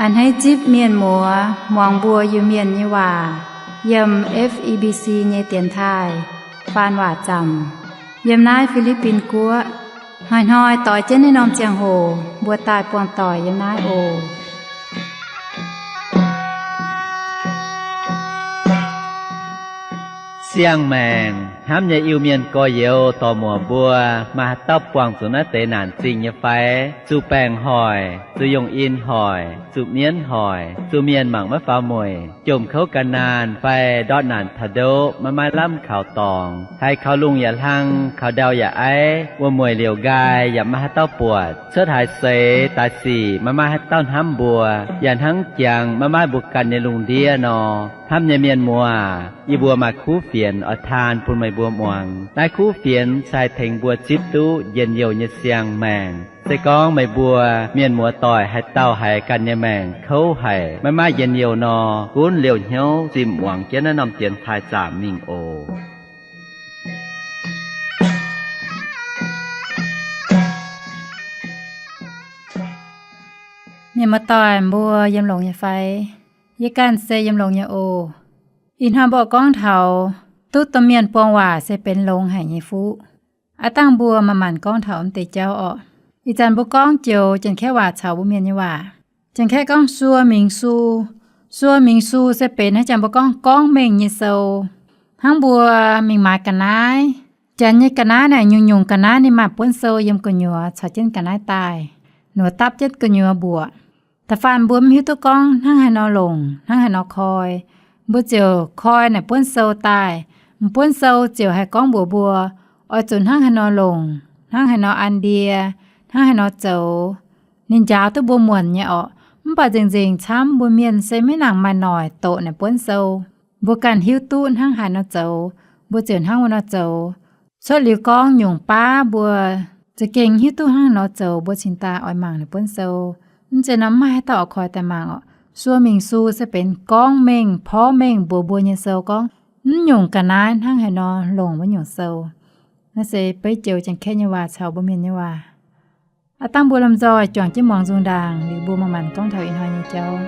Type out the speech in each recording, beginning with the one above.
A'hneiv zipv mienh muoz muangx mbuo Iu-Mienh nyei waac yiem F E B C nyei dienx taaih faan waac zaamc yiem naaiv Fi^li^bin Guoqv. Hnoi-hnoi doix jienv naaiv norm ziangh hoc mbuo daaih buangh doic yiem naaiv oc. Siang-maengc hnamv nyei Iu-Mienh gorx-youz dorc-muoc mbuo, maaih haaix dauh buangh zuqc naaiv deix naanc zingh nyei fai? Zuqc baengc hoic, zuqc yongh in hoic, zuqc mienv hoic, zuqc mienh mangc maiv faaux mueic, jomc kouv ga'naanh fai ndortv naanc taux ndoqv maiv maaih lamh kaux dorngx, haiz kaux lungh yaac hlang, kaux ndau yaac aiv, wuom-mueic liouc nqaai yaac maiv maaih haaix dauh buatc, cuotv haaix seix daaih sic maiv maaih haaix dauh hnamv mbuo, yaac hnangv jangx maiv maaih mbuo ganh nyei lungh ndiev nor. Hnamv nyei mienh muoz, yie mbuo maaih kuv fienx oix taan bun meih mbuo muangx. Naaiv kuv fienx se haih tengx mbuo zipv duqv njien-youh nyei siang-maengc. Se gorngv meih mbuo mienh muoz doic haaix dauh haiz ganh nyei maengc kouv haic, maiv maaih njien-youh nor, gunv liouh hnyouv zimh muangx jienv naaiv norm dienx taaih zaamc mingh oc. Mienh muoz doic mbuo yiem longx nyei fai? Yie ganh se yiem longx nyei oc. Ih hnoi mbuo gorngv taux duqv domh mienh buang waac se benx longx haic nyei fuqv. Aav dangh mbuo manc-manc gorngv taux mv deix jauv orqc. Ih zanc mbuo gorngv joux Janx-Kaeqv waac caux mbuo Mienh nyei waac. Janx-Kaeqv gorngv 说明书. 说明书 se benx haaix zanc mbuo gorngv gorngv mengh nyei sou. Hnangv mbuo mingh maaiz ga'naaiv, Janx nyei ga'naaiv naaic nyungc-nyungc ga'naaiv ninh maaih buonv sou yiem gu'nyuoz caux jienv ga'naaiv daaih, nor dapv jienv gu'nyuoz mbuoqc. Da'faanh mbuo mv hiuv duqv gorngv hnangv haaix nor longc, hnangv haaix nor koi, mbuo ziouc koi naaic buonv sou daaih. M'buonv sou ziouc haih gorngv mbuox mbuo oix zuqc hnangv haaix nor longc, hnangv haaix nor an ndie, hnangv haaix nor zoux. Ninh njaaux duqv mbuo muonc nyei orqc. Mv baac nzengc-nzengc camv mbuo Mienh se maiv nangc maaih noic doqc naaic buonv sou. Mbuo ganh hiuv duqv hnangv haaix nor zoux, mbuo ziouc hnangv wuov nor zoux. Cuotv liuz gorngv nyungc baav mbuo za'gengh hiuv duqv hnangv haaix nor zoux, mbuo cingx daaih oix mangc naaic buonv sou. Mv zeiz nor mv maaih haaix dauh oix koi daaih mangc orqc. 说明书 se benx gorngv mengh, porv mengh mbuox mbuo nyei sou gorngv mv nyungc ga'naaiv hnangv haaix nor longc wuov nyungc sou. Naaiv se beiv joux Janx-Kaeqv nyei waac caux mbuo Mienh nyei waac. Aav dangh mbuo lomh nzoih juangc jienv muangx nzung ndaangc liuz mbuo manc-manc gorngv taux ih hnoi nyei jauv.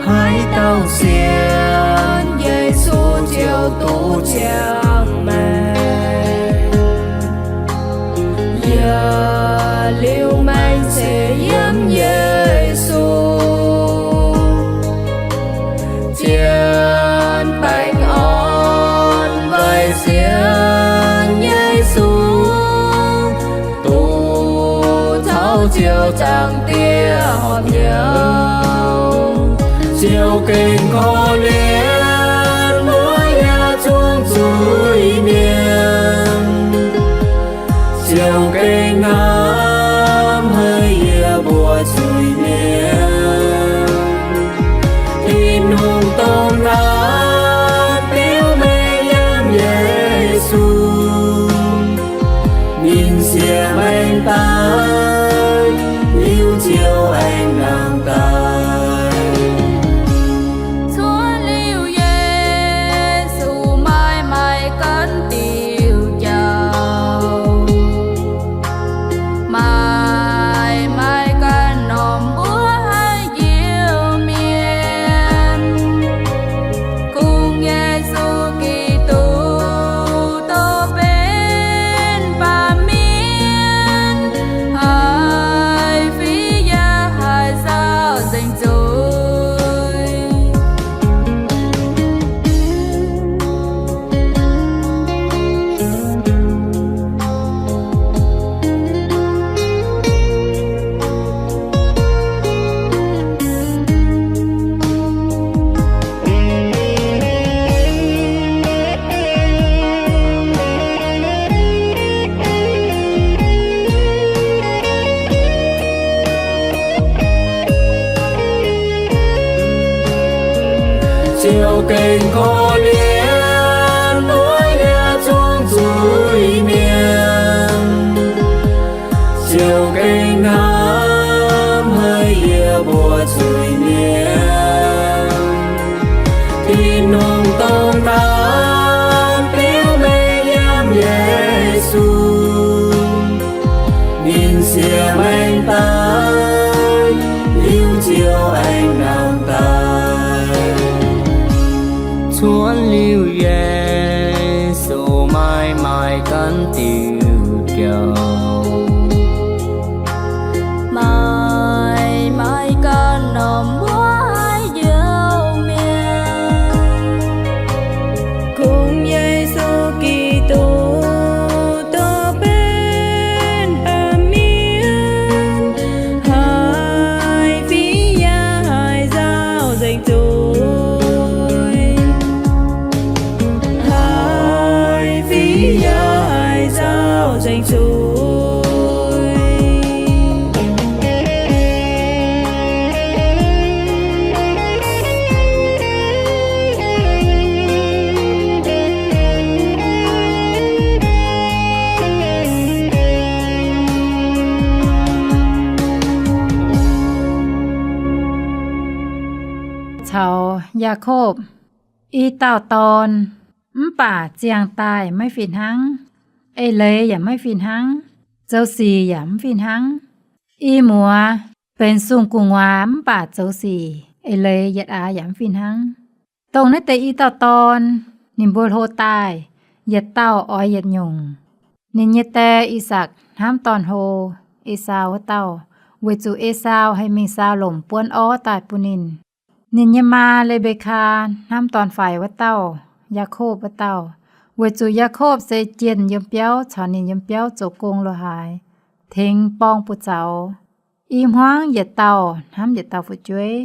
Haaix dauh sienx Yesu ziouc duqv ziangh maengc. Yaac liuz maengc se yiem Yesu. Zien baengh orn weic sienx Yesu, duqv caux Ziouv Zaangc Diex horpc hnyouv, ziouc gengh korv-lienh mbuo yaac zungv zuiz-mienh, ziouc gengh hnamv haic yie mbuo zuiz-mienh. Tin-Hungh dongh naaiv biux mengh yiem Yesu, ninh siex maengx daaih, liuz ziouc aengx nangh daaih. Aengx korv-lienh mbuo yietc zungv zuiz-mienh, ziouc gengh hnamv haiz yie mbuo zuiz-mienh. Tin-Hungh dongh naaiv biux mengh yiem Yesu, ninh siex maengx daaih, liuz ziouc aengx nangh daaih. Cuotv liuz Yesu maaih maaih ganh diuh jauv, maaih maaih ganh norm wuov haaix njoux mienh, kungx Yesu Giduc dongh benx baamh mienh, haiz fih yaac haiz nzauh nzengc zuiz, haiz fih yaac haiz nzauh nzengc zuiz. Caux Yaakopv, i dauh dorn, mv baac ziangh daaih maiv fih hnangv, eix leiz yaac maiv fih hnangv, zoux sic yaac mv fih hnangv. I muoz benx sung gu'nguaaz mv baac zoux sic eix leiz yietc aax yaac mv fih hnangv. Dongh naaiv deix i dauh dorn, ninh mbuo hlo daaih, yietc dauh oix yietc nyungc. Ninh nyei die, I^sakc, hnamv dorn-hlo, Esaau wuov dauh, weic zuqc Esaau haih mingh saau lomc buonv orv daaih bun ninh. Ninh nyei maa, Le^mbe^kaa, hnamv dorn-faix wuov dauh, Yaakopv wuov dauh, weic zuqc Yaakopv se jienh yiem biauv caux ninh yiem biauv zoux gong lo haaix, tengx borng buoz-zaux. I hmuangv yietc dauh hnamv yietc dauh fu'jueiv.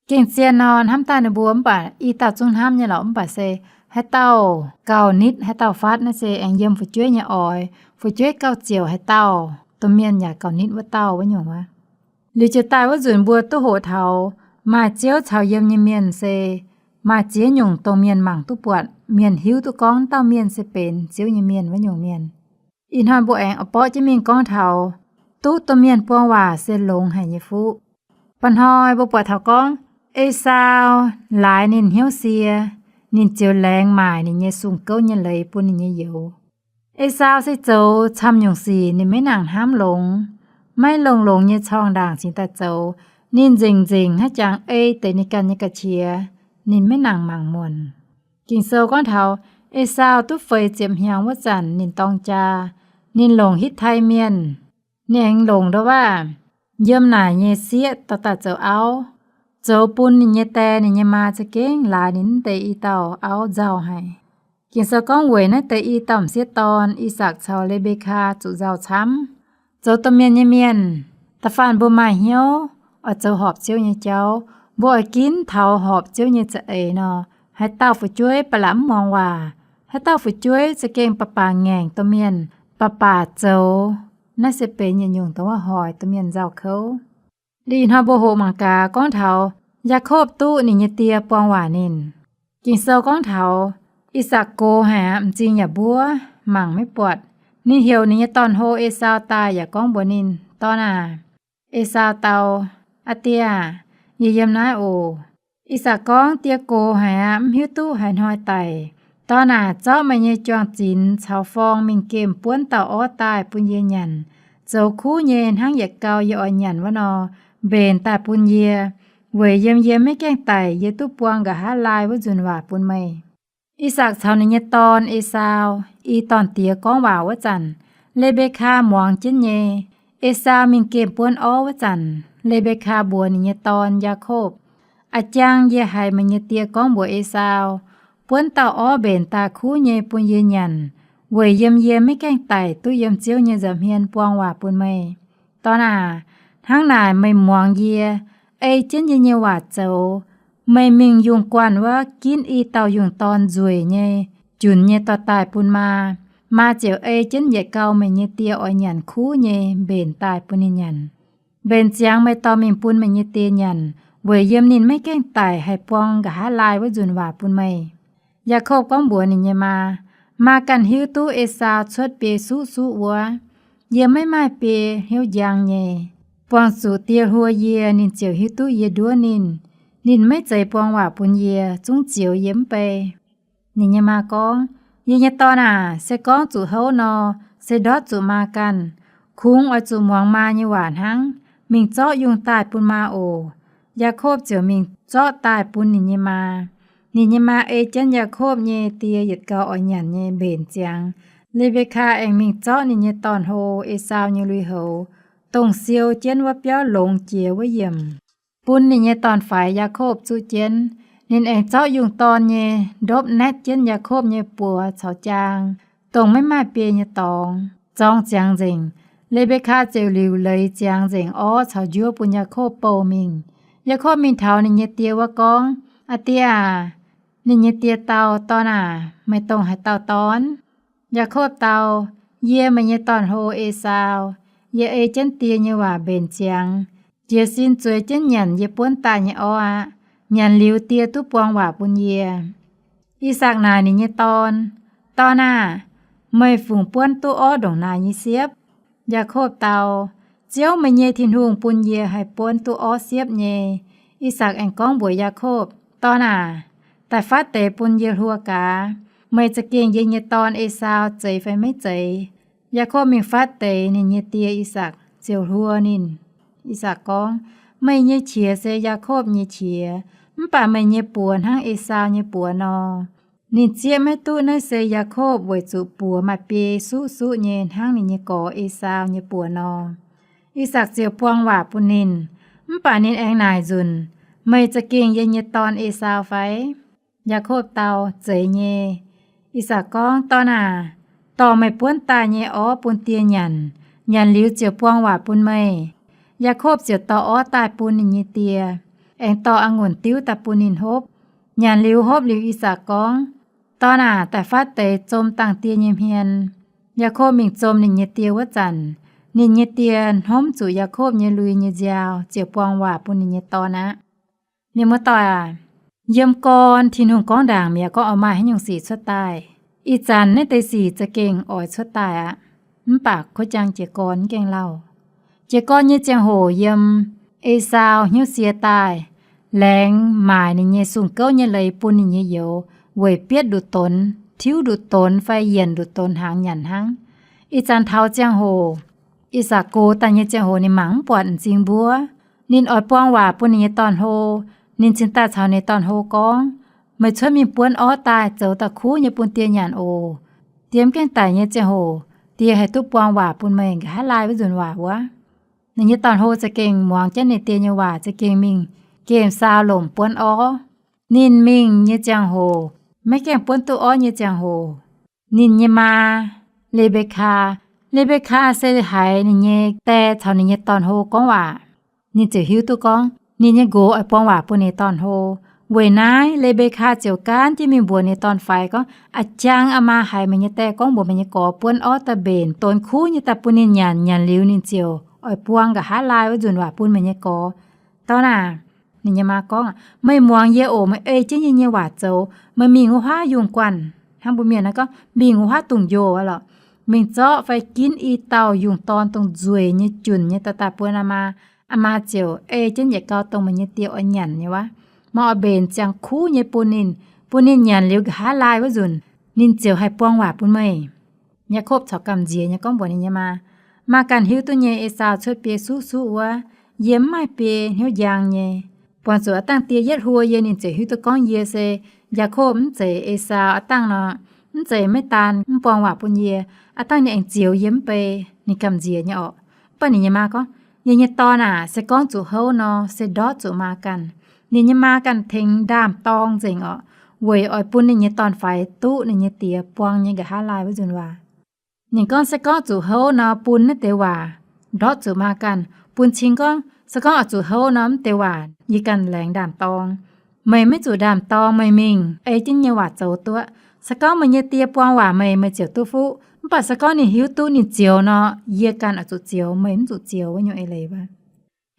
Gengh zien nor, hnamv daaih ninh mbuo mv baac i dauh zungv hnamv nyei lorqc. Mv baac se haaix dauh gauh nitv haaix dauh fatv naaiv se aengx yiem fu'jueiv nyei oix. Fu'jueiv gauh ziouc haaix dauh, domh mienh yaac gauh nitv wuov dauh wuov nyungc wuov. Liuz jiex daaih wuov nzunc mbuo duqv hoqc taux maaih Ziouv caux yiem nyei mienh se maaih ziex nyungc dongh mienh mangc duqv buatc, mienh hiuv duqv gorngv dauh mienh se benx Ziouv nyei mienh wuov nyungc mienh. Ih hnoi mbuo aengx oix borqv jienv mingh gorngv taux duqv domh mienh buang waac se longx haic nyei fuqv. Mba'hnoi mbuo buatc taux gorngv Esaau laaix ninh hnyouv sie, ninh ziouc laengz maaic ninh nyei sung gouv nyei leiz bun ninh nyei youz. Esaau se zoux camv nyungc sic ninh maiv nangc hnamv longx, maiv longx-longx nyei corngh ndaangc cingx daaih zoux. Ninh nzengc-nzengc hnangv jangx ei deix ninh ganh nyei ga'qiex, ninh maiv nangc mangc muonc. Ging-Sou gorngv taux Esaau duqv feix ziepc hnyangx wuov zanc ninh dorng jaa, ninh longc Hitv^tai Mienh. Ninh aengx longc ndouv waac, yiem naaic nyei sieqv dorh daaih zoux auv, zoux bun ninh nyei die ninh nyei maa za'gengh laaix ninh mv deix i dauh auv nzauh haic. Ging-Sou gorngv weic naaiv deix i dauh m'sieqv dorn, I^sakc caux Le^mbe^kaa, zuqc nzauh camv. Zoux domh mienh nyei mienh, da'faanh mbuo maaih hnyouv oix zoux horpc Ziouv nyei jauv, mbuo oix ginv taux horpc Ziouv nyei za'eix nor, haaix dauh fu'jueiv ba'laqc mv muangx waac, haaix dauh fu'jueiv za'gengh baac baac ngaengc domh mienh, baac baac zoux, naaiv se benx yietc nyungc dongh wuov hoic domh mienh nzauh kouv. Liuz ih hnoi mbuo hoqc mangc gaax gorngv taux Yaakopv duqv ninh nyei die buang waac ninh. Ging-Sou gorngv taux I^sakc gox haic aqv, m'zing yaac mbuov, mangc maiv buatc. Ninh heuc ninh nyei dorn-hlo Esaau daaih yaac gorngv mbuox ninh, Dorn aac. Esaau dau, Aa die aah, yie yiem naaiv oc. I^sakc gorngv, Die gox haic aqv, mv hiuv duqv haaix hnoi daic. Dorn aac, zorqv meih nyei juang-zinx caux forng mingh gemh buonv dauh orv daaih bun yie nyanc, zoux kuv nyei hnangv yietc gau yie oix nyanc wuov nor, mbenc daaih bun yie, weic yiem yie maiv gaengh daic yie duqv buang nqa'haav laai wuov nzunc waac bun meih. I^sakc caux ninh nyei dorn, Esaau, i dorn-diex gorngv waac wuov zanc, Le^mbe^kaa muangx jienv nyei. Esaau mingh gemh buonv orv wuov zanc, Le^mbe^kaa mbuox ninh nyei dorn, Yaakopv, A'jang yie haiz meih nyei die gorngv mbuox Esaau, Buonv dauh orv mbenc daaih kuv nyei bun yie nyanc, weic yiem yie maiv gaengh daic duqv yiem Ziouv nyei nza'hmien buang waac bun meih. Dorn aac, hnangv naaic meih muangx yie, ei jienv yie nyei waac zoux. Meih mingh yungh guanh wuov ginv i dauh yungh dorn nzueic nyei, junc nyei dorh daaih bun maa. Maa ziouc ei jienv yietc gau meih nyei die oix nyanc kuv nyei mbenc daaih bun ninh nyanc. Mbenc ziangx meih dorh mingh bun meih nyei die nyanc, weic yiem ninh maiv gaengh daic haih buang nqa'haav laai wuov nzunc waac bun meih. Yaakopv gorngv mbuox ninh nyei maa, Maa ganh hiuv duqv Esaau cuotv biei suqv suqv wuov. Yie maiv maaih biei hnyouv njang nyei. Buangh zuqc die hluo yie, ninh ziouc hiuv duqv yie nduov ninh. Ninh maiv zeiz buang waac bun yie, zungv zioux yie mv bei. Ninh nyei maa gorngv, Yie nyei dorn aac, se gorngv zuqc houv nor, se ndortv zuqc maa ganh. Kungx oix zuqc muangx maa nyei waac hnangv. Mingh zorqv yungh daaih bun maa oc. Yaakopv ziouc mingh zorqv daaih bun ninh nyei maa. Ninh nyei maa ei jienv Yaakopv nyei die yietc gau oix nyanc nyei mbenc ziangx. Le^mbe^kaa aengx mingh zorqv ninh nyei dorn-hlo, Esaau nyei lui-houx, dongh siou jienv wuov biauv longx jiex wuov yiemc, bun ninh nyei dorn-faix Yaakopv zuqv jienv. Ninh aengx zorqv yungh dorn nyei ndopv naetv jienv Yaakopv nyei buoz caux jaang, dongh maiv maaih biei nyei dorngx, zorng ziangx nzengc. Le^mbe^kaa ziouc liuc leiz ziangx nzengc orv caux njuov bun Yaakopv bouh mingh. Yaakopv mingh taux ninh nyei die wuov gorngv, Aa die aac! Ninh nyei die dau, Dorn aac, meih dongh haaix dauh dorn? Yaakopv dau, Yie meih nyei dorn-hlo, Esaau. Yie ei jienv die nyei waac mbenc ziangx, jiez sin zueiz jienv nyanc yie buonv daaih nyei orv aqv. Nyanc liuz die duqv buang waac bun yie. I^sakc naaic ninh nyei dorn, Dorn aah! Meih fungc buonv duqv orv ndongc naaic nyei siepv? Yaakopv dau, Ziouv, meih nyei Tin-Hungh, bun yie haih buonv duqv orv siepv nyei. I^sakc aengx gorngv mbuox Yaakopv, Dorn aac, daaih fatv deix bun yie hluo gaax. Meih za'gengh yie nyei dorn, Esaau, zeiz fai maiv zeiz? Yaakopv mingh fatv deix, ninh nyei die, I^sakc, ziouc hluo ninh. I^sakc gorngv, Meih nyei qiex se Yaakopv nyei qiex, mv baac meih nyei buoz hnangv Esaau nyei buoz nor. Ninh zieqv maiv duqv naaiv se Yaakopv weic zuqc buoz maaih biei suqv suqv nyei hnangv ninh nyei gorx, Esaau, nyei buoz nor. I^sakc ziouc buang waac bun ninh. Mv baac ninh aengx naaic nzunc, Meih za'gengh yie nyei dorn, Esaau, fai? Yaakopv dau, Zeiz nyei. I^sakc gorngv, Dorn aac, dorh meih buonv daaih nyei orv bun die nyanc. Nyanc liuz ziouc buang waac bun meih. Yaakopv ziouc dorh orv daaih bun ninh nyei die, aengx dorh a'ngunc diuv daaih bun ninh hopv. Nyanc liuz hopv liuz, I^sakc gorngv, Dorn aac, daaih fatv deix zom dangh die nyei hmien. Yaakopv mingh zom ninh nyei die wuov zanc, ninh nyei die hnomv zuqc Yaakopv nyei lui nyei nziaaux, ziouc buang waac bun ninh nyei dorn aqv. Mienh muoz-doic aac, yiem gorn Tin-Hungh gorngv ndaangc mi'aqv, gorngv oix maaih haaix nyungc sic cuotv daaih. Ih zanc naaiv deix sic za'gengh oix cuotv daaih aqv. Mv baac kuv jang jiez gorn mv gaengh lauh. Jiez gorn nyei ziangh hoc yiem Esaau hnyouv sie daaih, laengz maaic ninh nyei sung-gouv nyei leiz bun ninh nyei youz weic bietv nduqc donx, tiuv nduqc donx fai yienc nduqc donx hnaangx nyanc hnangv. Ih zanc taux ziangh hoc, I^sakc gox daaih nyei ziangh hoc ninh mangc mv buatc m'zing mbuov. Ninh oix buang waac bun ninh nyei dorn-hlo. Ninh cingx daaih caux ninh dorn-hlo gorngv, Meih cuotv mingh buonv orv daaih zoux da'kuv nyei bun die nyanc oc. Die mv gaengh daic nyei ziangh hoc, die haih duqv buang waac bun meih nqa'haav laai wuov nzunc waac wuov. Ninh nyei dorn-hlo za'gengh muangx jienv ninh die nyei waac, za'gengh mingh gemh saau lomc buonv orv. Ninh mingh nyei ziangh hoc, maiv gaengh buonv duqv orv nyei ziangh hoc, ninh nyei maa, Le^mbe^kaa, Le^mbe^kaa se haiz ninh nyei die caux ninh nyei dorn-hlo gorngv waac, ninh ziouc hiuv duqv gorngv ninh nyei nqox oix buang waac bun ninh dorn-hlo. Weic naaiv Le^mbe^kaa ziouc gaanv jienv mingh mbuox ninh dorn-faix gorngv, A'jang aa maa haiz meih nyei die gorngv mbuox meih nyei gorx buonv orv daaih mbenc donx kuv nyei daaih bun ninh nyanc. Nyanc liuz ninh ziouc oix buang nqa'haav laai wuov nzunc waac bun meih nyei gorx. Dorn aac, ninh nyei maa gorngv, meih muangx yie oc. Meih ei jienv yie nyei waac zoux. Meih mingh wuov huaav yungh guanh, hnangv mbuo mienh naaiv gorngv mingh wuov huaav dungz njoh aqv lorqc, mingh zorqv fai ginv i dauh yungh dorn dongh nzueic nyei, junc nyei daaih, daaih buonv aa maa. Aa maa ziouc ei jienv yietc gau dongh meih nyei die oix nyanc nyei wuov. Meih oix mbenc ziangx kuv nyei bun ninh, bun ninh nyanc liuz nqa'haav laai wuov nzunc, ninh ziouc haih buang waac bun meih. Yaakopv corc gamh nziex nyei gorngv mbuox ninh nyei maa, Maa ganh hiuv duqv nyei, Esaau cuotv biei suqv suqv wuov. Yie mv maaih biei hnyouv njang nyei. Buangh zuqc aav dangh die yietv hluo yie, ninh ziouc hiuv duqv gorngv yie se Yaakopv, mv zeiz Esaau. Aav dangh nor, mv zeiz maiv daan mv buang waac bun yie, aav dangh ninh aengx zioux yie mv bei. Ninh gamh nziex nyei orqc. Mv baac ninh nyei maa gorngv, Yie nyei dorn aac, se gorngv zuqc houv nor, se ndortv zuqc maa ganh. Ninh nyei maa ganh tengx ndaam-dorng nzengc orqc, weic oix bun ninh nyei dorn-faix duqv ninh nyei die buang nyei nqa'haav laai wuov nzunc waac. Ninh gorngv, Se gorngv zuqc houv nor, bun naaiv deix waac ndortv zuqc maa ganh. Bun cing gorngv, Se gorngv oix zuqc houv nor, mv deix waac yie ganh laengz ndaam-dorng. Meih maiv zuqc ndaam-dorng, meih mingh ei jienv nyei waac zoux duqv. Se gorngv meih nyei die buang waac meih, meih ziouc duqv fuqv. Mv baac se gorngv ninh hiuv duqv ninh zioux nor, yie ganh oix zuqc zioux, meih mv zuqc zioux wuov nyungc eix leiz wuov.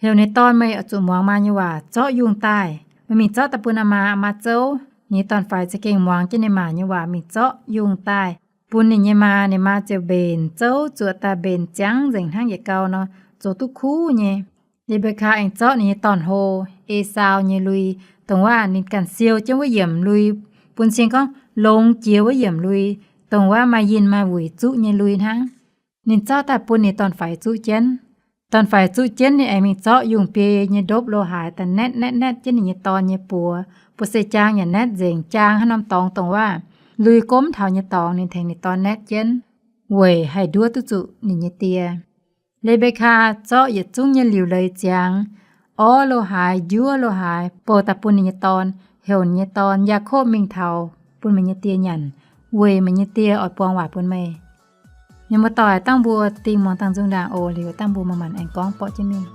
Heuc ninh nyei dorn, Meih oix zuqc muangx maa nyei waac, zorqv yungh daaih. Meih mingh zorqv daaih bun aa maa, aa maa zouv. Ninh nyei dorn-faix za'gengh muangx jienv ninh maa nyei waac mingh zorqv yungh daaih bun ninh nyei maa. Ninh maa ziouc mbenc zouv zuoqc daaih, mbenc ziangv nzengc hnangv yietc gau nor, zoux duqv kuv nyei. Le^mbe^kaa aengx zorqv ninh nyei dorn-hlo, Esaau nyei lui, dongh waac ninh ganh siou jienv wuov yiemc lui, bun cing gorngv longx jiex wuov yiemc lui, dongh waac maaih yinh maaih wuic zuqv nyei lui hnangv. Ninh zorqv daaih bun ninh dorn-faix zuqv jienv. Dorn-faix zuqv jienv, ninh aengx mingh zorqv yungh biei nyei ndopv lo haaix daaih naetv naetv naetv jienv ninh nyei dorn nyei buoz. Buoz se jaang yaac naetv nzengc, jaang hnangv norm dorngx dongh waac lui gomv taux nyei dorngx. Ninh tengx ninh dorn naetv jienv, weic haih nduov duqv zuqc ninh nyei die. Le^mbe^kaa zorqv yietc zungv nyei liuc leiz ziangx, orv lo haaix, njuov lo haaix, bouh daaih bun ninh nyei dorn, heuc ninh nyei dorn, Yaakopv, mingh taux bun meih nyei die nyanc, weic meih nyei die oix buang waac bun meih. Mienh muoz-doic, dangh mbuo dingh muangx dangh nzung ndaangc oc. Liuz dangh mbuo manc-manc aengx gorngv borqv jienv mingh.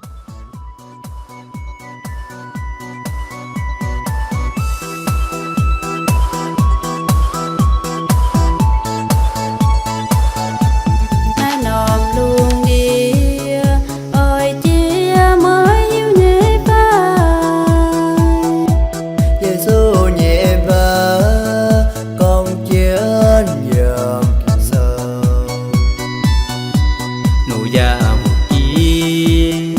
Naaiv norm lungh ndiev oix jiex maiv hiuv nyei fai? Yesu nyei waac gorngv jienv yiem Ging-Sou. Noyaa mbuox ginv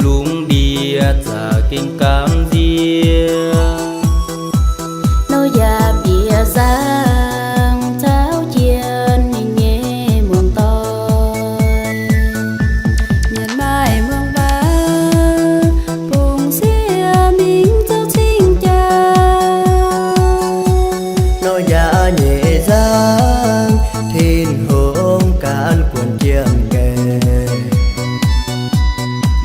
lungh ndiev za'gengh gamh nziex. Noyaa bieqc zaangc caux jienv ninh nyei muoz-doic. Mienh maaih muangx waac, bungx sieqv mingh zoux cing-jaa. Noyaa nyei nzangc, Tin-Hungh ganh buonc jienv gaengh.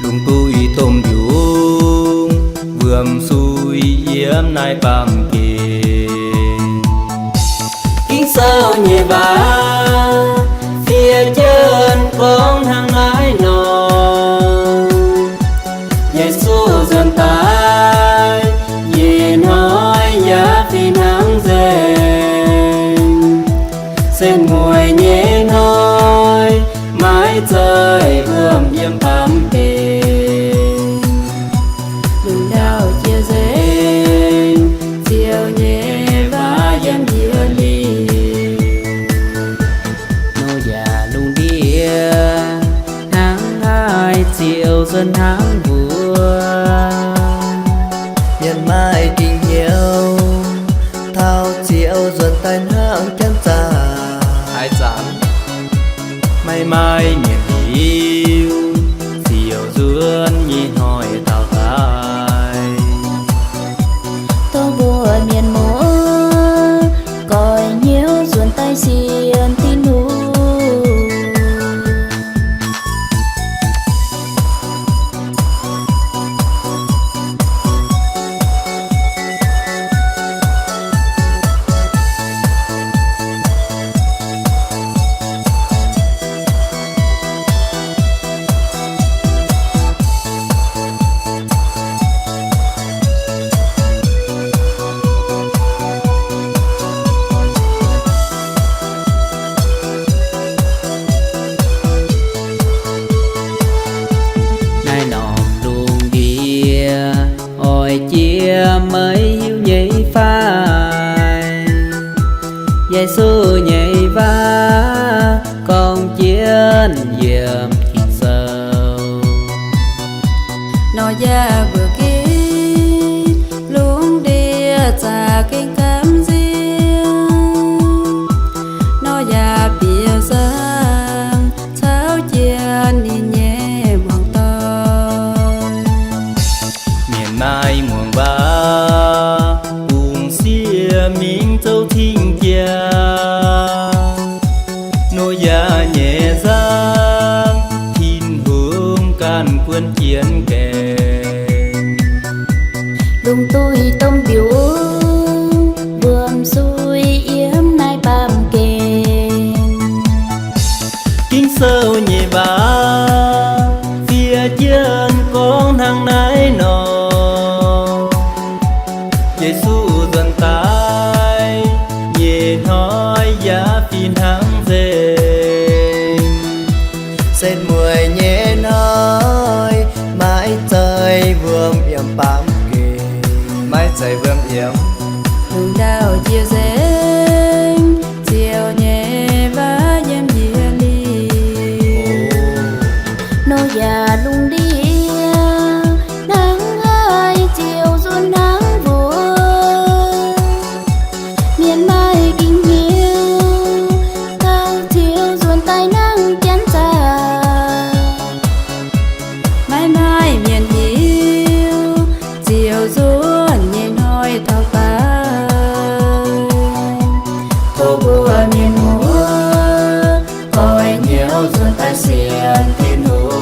Lungh duih domh mbiungc, wuom-sui yiem naaiv baamh gen. Ging-Sou nyei waac fiev jienv gorngv hnangv naaiv nor. Yesu nzuonx daaih nyei hnoi yaac fih hnangv nzengc. Setv mueiz nyei hnoi maiv zeiz wuom yiem baamh gen. Lungh ndau jiex nzengc, Ziouv nyei waac yiem njiec liuz. Noyaa lungh ndiev hnangv haaix, Ziouv nzuonx hnangv mbuo. Mienh maaih dingc hnyouv taux Ziouv nzuonx daaih hnangv janx zaah. Haaix zanc maiv maaih mienh hiuv Ziouv nzuonx nyei hnoi taux daaih. Dongh mbuo mienh muoz goix hnyouv nzuonx daaih sienx Tin-Hungh. Naaiv norm lungh ndiev oix jiex maiv hiuv nyei fai? Yesu nyei waac gorngv jienv yiem Ging-Sou. Noyaa mbuox ginv lungh ndiev za'gengh gamh nziex. Noyaa bieqc zaangc caux jienv ninh nyei muoz-doic. Mienh maaih muangx waac, bungx sieqv mingh zoux cing-jaa. Noyaa nyei nzangc, Tin-Hungh ganh buonv jienv gaengh. Lungh duih domh mbiungc, wuom-sui yiem naaiv baamh gen. Ging-Sou nyei waac fiev jienv gorngv hnangv naaiv nor. Yesu nzuonx daaih nyei hnoi yaac fih hnangv nzengc. Setv mueiz nyei hnoi maiv zeiz baamz gengh maiv zeiz wuom yiem. Lungh ndau-jiex nzengc, Ziouv nyei waac yiem yie mingh. Noyaa lungh ndiev hnangv haaix, Ziouv nzuonx hnangv mbuo. Mienh maaih ging-hnyouv, gauh Ziouv nzuonx daaih hnangv janx zaah. Maiv maaih mienh hiuv, Ziouv nzuonx nyei hnoi taux faaux. Tov mbuo mienh muoz, goiv hnyouv nzuonx daaih sienx Tin-Hungh.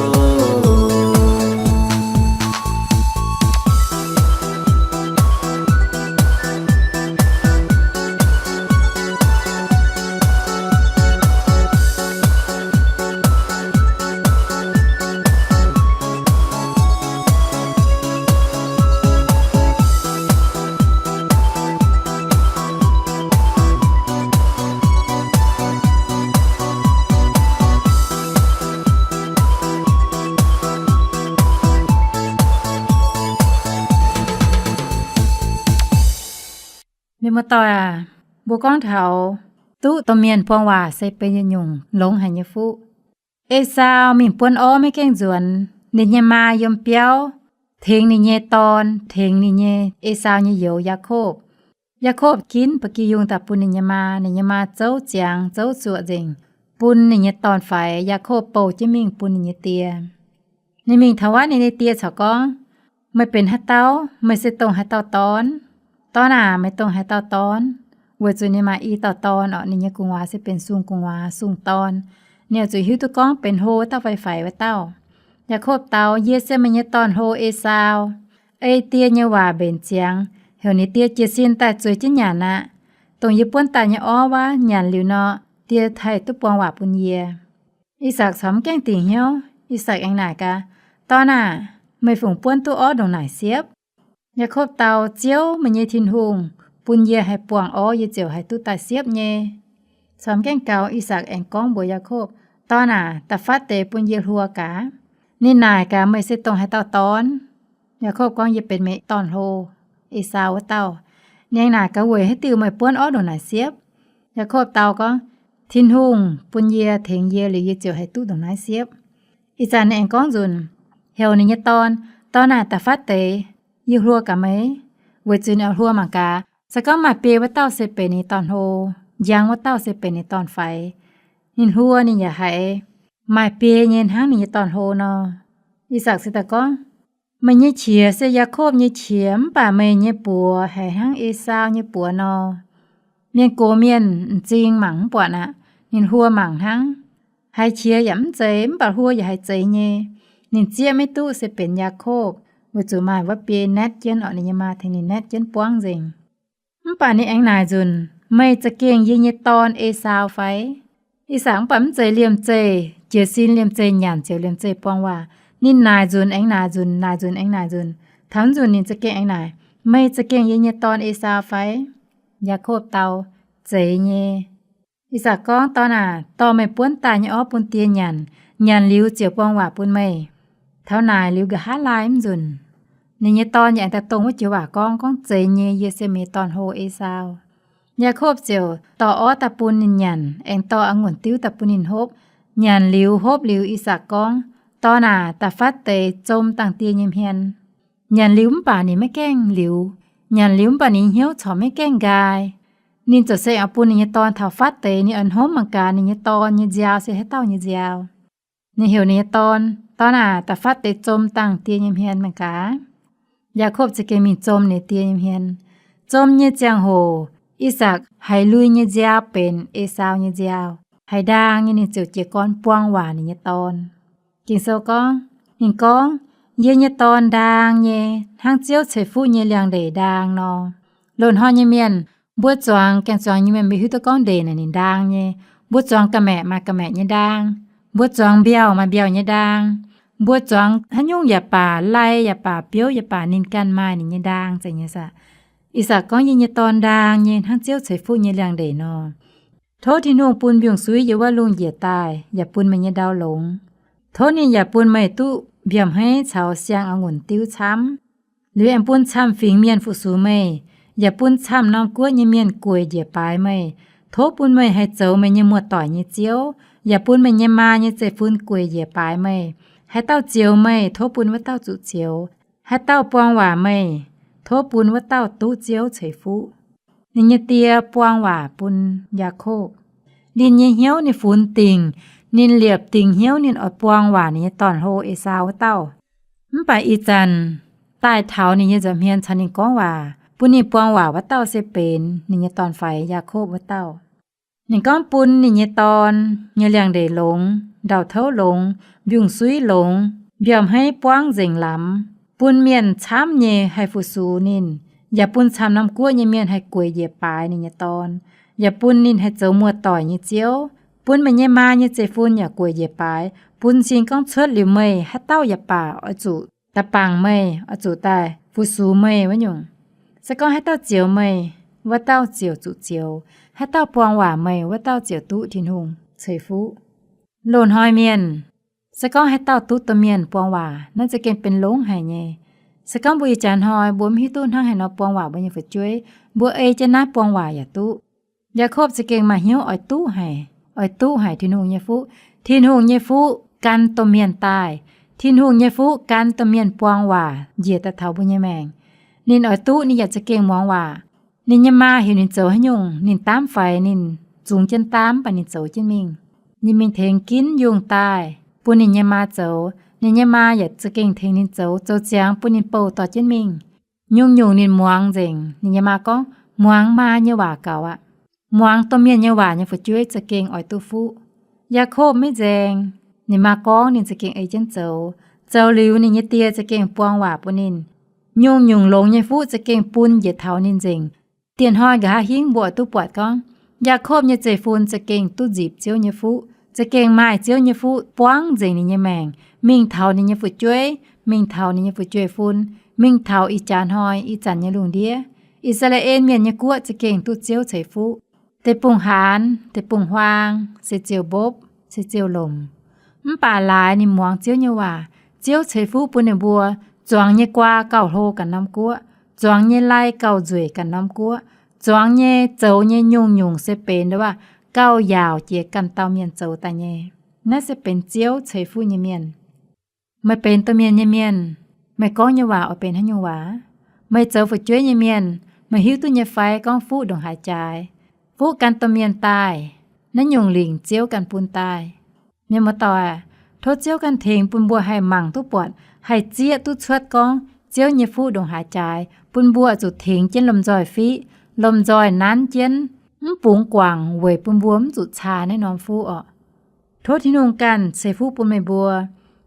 Mienh muoz-doic aac, mbuo gorngv taux duqv domh mienh buang waac se benx yietc nyungc longx haic nyei fuqv. Esaau mingh buonv orv maiv gaengh nzuonx, ninh nyei maa yiem biauv tengx ninh nyei dorn, tengx ninh nyei, Esaau nyei youz, Yaakopv. Yaakopv ginv ba'gi yungh daaih bun ninh nyei maa. Ninh nyei maa zouv ziangx zouv zuoqc nzengc, bun ninh nyei dorn-faix, Yaakopv, bouh jienv mingh bun ninh nyei die. Ninh mingh taux wuov, ninh nyei die corc gorngv, Meih benx haaix dauh? Meih se dongh haaix dauh dorn? Dorn aac, meih dongh haaix dauh dorn? Weic zuqc ninh maaih i dauh dorn orqc. Ninh nyei gu'nguaaz se benx sung gu'nguaaz, sung dorn. Ninh oix zuqc hiuv duqv gorngv benx hlo wuov dauh fai faix wuov dauh. Yaakopv dau, Yie se meih nyei dorn-hlo, Esaau. Ei die nyei waac mbenc ziangx, heuc ninh die jiez sin daaih zueiz jienv nyanc aqv. Dongh yie buonv daaih nyei orv wuov nyanc liuz nor, die haih duqv buang waac bun yie. I^sakc corc mv gaengh dingc hnyouv. I^sakc aengx naaic gaax, Dorn aac, meih fungc buonv duqv orv ndongc naaic siepv? Yaakopv dau, Ziouv, meih nyei Tin-Hungh, bun yie haih buangh orv, yie ziouc haih duqv daaih siepv nyei. Corc mv gaengh gaux, I^sakc aengx gorngv mbuox Yaakopv, Dorn aac, da'faatv deix bun yie hluo gaax. Ninh naaic gaax, Meih se dongh haaix dauh dorn? Yaakopv gorngv, Yie benx meih dorn-hlo, Esaau wuov dauh. Ninh aengx naaic gaax, Weic haaix diuc meih buonv orv ndongc naaic siepv? Yaakopv dau gorngv, Tin-Hungh bun yie, tengx yie liuz, yie ziouc haih duqv ndongc naaiv siepv. Ih zanc ninh aengx gorngv nzunc, heuc ninh nyei dorn, Dorn aac, da'faatv deix yie hluo gaax meih. Weic zuqc ninh oix hluo mangc gaax, se gorngv maaih biei wuov dauh se benx ninh dorn-hlo, njang wuov dauh se benx ninh dorn-faix. Ninh hluo ninh yaac haiz maaih biei nyei hnangv ninh nyei dorn-hlo nor. I^sakc se daaih gorngv, Meih nyei qiex se Yaakopv nyei qiex, mv baac meih nyei buoz haiz hnangv Esaau nyei buoz nor. Mienh gox mienh m'zing mangc mv buatc aqv. Ninh hluo mangc hnangv, haiz qiex yaac mv zeiz, mv baac hluo yaac haiz zeiz nyei. Ninh zieqv maiv duqv se benx Yaakopv, weic zuqc maaih wuov biei naetv jienv orqc, ninh nyei maa tengx ninh naetv jienv buangv nzengc. Mv baac ninh aengx naaic nzunc, Meih za'gengh yie nyei dorn Esaau fai? I^sakc mv baac mv zeiz liemh zeih jiez sin, liemh zeih nyanc ziouc liemh zeih buang waac. Ninh naaic nzunc aengx naaic nzunc, naaic nzunc aengx naaic nzunc. Taux nzunc ninh za'gengh aengx naaic, Meih za'gengh yie nyei dorn Esaau fai? Yaakopv dau, Zeiz nyei. I^sakc gorngv, Dorn aac, dorh meih buonv daaih nyei orv bun die nyanc. Nyanc liuz ziouc buang waac bun meih. Taux naaic liuz nqa'haav laai mv nzunc, ninh nyei dorn yaac aengx daaih dongh wuov joux waac gorngv, gorngv, Zeiz nyei, yie se meih dorn-hlo Esaau. Yaakopv ziouc dorh orv daaih bun ninh nyanc, aengx dorh a'ngunc diuv daaih bun ninh hopv. Nyanc liuz hopv liuz, I^sakc gorngv, Dorn aac, da'faatv deix zom dangh die nyei hmien. Nyanc liuz mv baac ninh maiv gaengh liuz. Nyanc liuz mv baac ninh hnyouv corc maiv gaengh nqaai. Ninh ziouc se aengx bun ninh nyei dorn taux faatv deix, ninh oix hnomv mangc gaax ninh nyei dorn nyei nziaaux se haaix dauh nyei nziaaux. Ninh heuc ninh nyei dorn, Dorn aac, da'faatv deix zom dangh die nyei hmien mangc gaax. Yaakopv za'gengh mingh zom ninh die nyei hmien. Zom nyei ziangh hoc, I^sakc haiz lui nyei nziaaux benx Esaau nyei nziaaux. Haiz ndaang nyei, ninh ziouc jiez gorn buang waac ninh nyei dorn. Ging-Sou gorngv, ninh gorngv, Yie nyei dorn ndaang nyei, hnangv Ziouv ceix fuqv nyei liangx-ndeic ndaang nor. Loz-hnoi nyei mienh, mbuo zuangx, gaeng-zuangx nyei mienh mbuo hiuv duqv gorngv ndeic naaic ninh ndaang nyei. Mbuo zuangx ga'maeqc maaih ga'maeqc nyei ndaang. Mbuo zuangx mbiauh maaih mbiauh nyei ndaang. Mbuo zuangx haaix nyungc yaac baac, lai yaac baac, biouv yaac baac, ninh ganh maaih ninh nyei ndaang zeiz nyei saah. I^sakc gorngv, Yie nyei dorn ndaang nyei, hnangv Ziouv ceix fuqv nyei liangx-ndeic nor. Tov Tin-Hungh bun mbiungc-suiv yiem wuov lungh njiec daaih, yaac bun meih nyei ndau longx. Tov ninh yaac bun meih duqv mbiauh hmeiv caux siang a'ngunc diuv camv. Liuz aengx bun camv-fingx mienh fu-sux meih, yaac bun camv norm guoqv nyei mienh gueic njiec baaix meih. Tov bun meih haih zoux meih nyei muoz-doic nyei ziouv, yaac bun meih nyei maa nyei zeiv-fun gueic njiec baaix meih. Haaix dauh zioux meih, tov bun wuov dauh zuqc zioux. Haaix dauh buang waac meih, tov bun wuov dauh duqv ziouv ceix fuqv. Ninh nyei die buang waac bun Yaakopv. Ninh nyei hnyouv ninh funx dingc, ninh liepc dingc hnyouv ninh oix buang waac ninh nyei dorn-hlo, Esaau wuov dauh. Mv baac ih zanc daaih taux ninh nyei nza'hmien caux ninh gorngv waac, bun ninh buang waac wuov dauh se benx ninh nyei dorn-faix, Yaakopv wuov dauh. Ninh gorngv bun ninh nyei dorn nyei liangx-ndeic longx, ndau-touv longx, mbiungc-suiv longx, mbiauh hmeiv buangv nzengc lamz, bun mienh camv nyei haih fu-sux ninh, yaac bun camv norm guoqv nyei mienh haih gueic njiec baaix ninh nyei dorn, yaac bun ninh haih zoux muoz-doic nyei ziouv. Bun meih nyei maa nyei zeiv-fun yaac gueic njiec baaix. Bun cing gorngv cuotv liuz meih, haaix dauh yaac baac oix zuqc daaih bangc meih, oix zuqc daaih fu-sux meih wuov nyungc. Se gorngv haaix dauh zioux meih, wuov dauh ziouc zuqc zioux. Haaix dauh buang waac meih, wuov dauh ziouc duqv Tin-Hungh ceix fuqv. Loz-hnoi mienh, se gorngv haaix dauh duqv domh mienh buang waac, naaiv za'gengh benx longx haic nyei. Se gorngv mbuo ih jaax hnoi mbuo mv hiuv duqv hnangv haaix nor buang waac mbuo nyei fu'jueiv, mbuo ei jienv naaiv buang waac yaac duqv. Yaakopv za'gengh maaih hnyouv oix duqv haic, oix duqv haic Tin-Hungh nyei fuqv. Tin-Hungh nyei fuqv gan domh mienh daaih. Tin-Hungh nyei fuqv gan domh mienh buang waac njiec daaih taux mbuo nyei maengc. Ninh oix duqv, ninh yaac za'gengh muangx waac. Ninh nyei maa heuc ninh zoux haaix nyungc, ninh daamv faix, ninh zungx jienv daamv, mv baac ninh zoux jienv mingh. Ninh mingh tengx ginv yungh daaih bun ninh nyei maa zoux. Ninh nyei maa yaac za'gengh tengx ninh zoux, zoux ziangx bun ninh bouh dorh jienv mingh. Nyungc-nyungc ninh muangx nzengc. Ninh nyei maa gorngv, Muangx maa nyei waac gaux aqv. Muangx domh mienh nyei waac nyei fu'jueiv za'gengh oix duqv fuqv. Yaakopv maiv nzaeng. Ninh maa gorngv ninh za'gengh ei jienv zoux. Zoux liuz ninh nyei die za'gengh buang waac bun ninh. Nyungc-nyungc longx nyei fuqv za'gengh bun njiec taux ninh nzengc. Dieh hnoi nqa'haav hingv mbuo oix duqv buatc gorngv, Yaakopv nyei zeiv-fun za'gengh duqv nzipc Ziouv nyei fuqv, za'gengh maaih Ziouv nyei fuqv buangv nzengc ninh nyei maengc, mingh taux ninh nyei fu'jueiv, mingh taux ninh nyei fu'jueiv-fun, mingh taux ih jaax hnoi ih zanc nyei lungh ndiev. I^saa^laa^en Mienh nyei guoqv za'gengh duqv Ziouv ceix fuqv. Deic-bung-haanz, deic-bung-huaang, se ziouc mbopv, se ziouc lomc. Mv baac laaix ninh muangx Ziouv nyei waac, Ziouv ceix fuqv bun ninh mbuo zuangx nyei guaa gauh hlo ganh norm guoqv, zuangx nyei lai gauh nzueic ganh norm guoqv, zuangx nyei zoux nyei nyungc-nyungc se benx ndo aav gauh yaauc jiex ganh dauh mienh zoux daaih nyei. Naaiv se benx Ziouv ceix fuqv nyei mienh. Meih benx domh mienh nyei mienh, meih gorngv nyei waac oix benx haaix nyungc waac? Meih zoux fu'jueiv nyei mienh, meih hiuv duqv nyei fai gorngv fuqv ndongc haaix jaaix? Fuqv gan domh mienh daaih, naaiv nyungc lingc Ziouv ganh bun daaih. Mienh muoz-doic, tov Ziouv ganh tengx bun mbuo haih mangc duqv buatc, haih zieqv duqv cuotv gorngv Ziouv nyei fuqv ndongc haaix jaaix, bun mbuo zuqc tengx jienv lomh nzoih fiqv, lomh nzoih nanv jienv, mv bungx guangc weic bun mbuo mv zuqc caa naaiv norm fuqv orqc. Tov Tin-Hungh ganh ceix fuqv bun meih mbuo.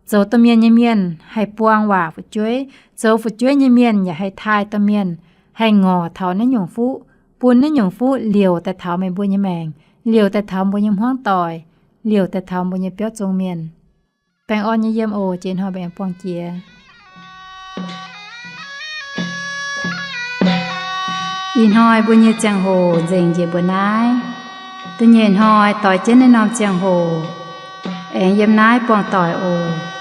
Zoux domh mienh nyei mienh haih buang waac fu'jueiv, zoux fu'jueiv nyei mienh yaac haih taaih domh mienh, haih ngorc taux naaiv nyungc fuqv, bun naaiv nyungc fuqv liouc daaih taux meih mbuo nyei maengc, liouc daaih taux mbuo nyei hmuangv doic, liouc daaih taux mbuo nyei biauv zong mienh. Baengh orn nyei yiem oc. Jiex hnoi mbuo aengx buangh jiex. Ih hnoi mbuo nyei ziangh hoc nzengc njiec mbuo naaiv. Da'nyeic hnoi doix jienv naaiv norm ziangh hoc aengx yiem naaiv buangh doic oc.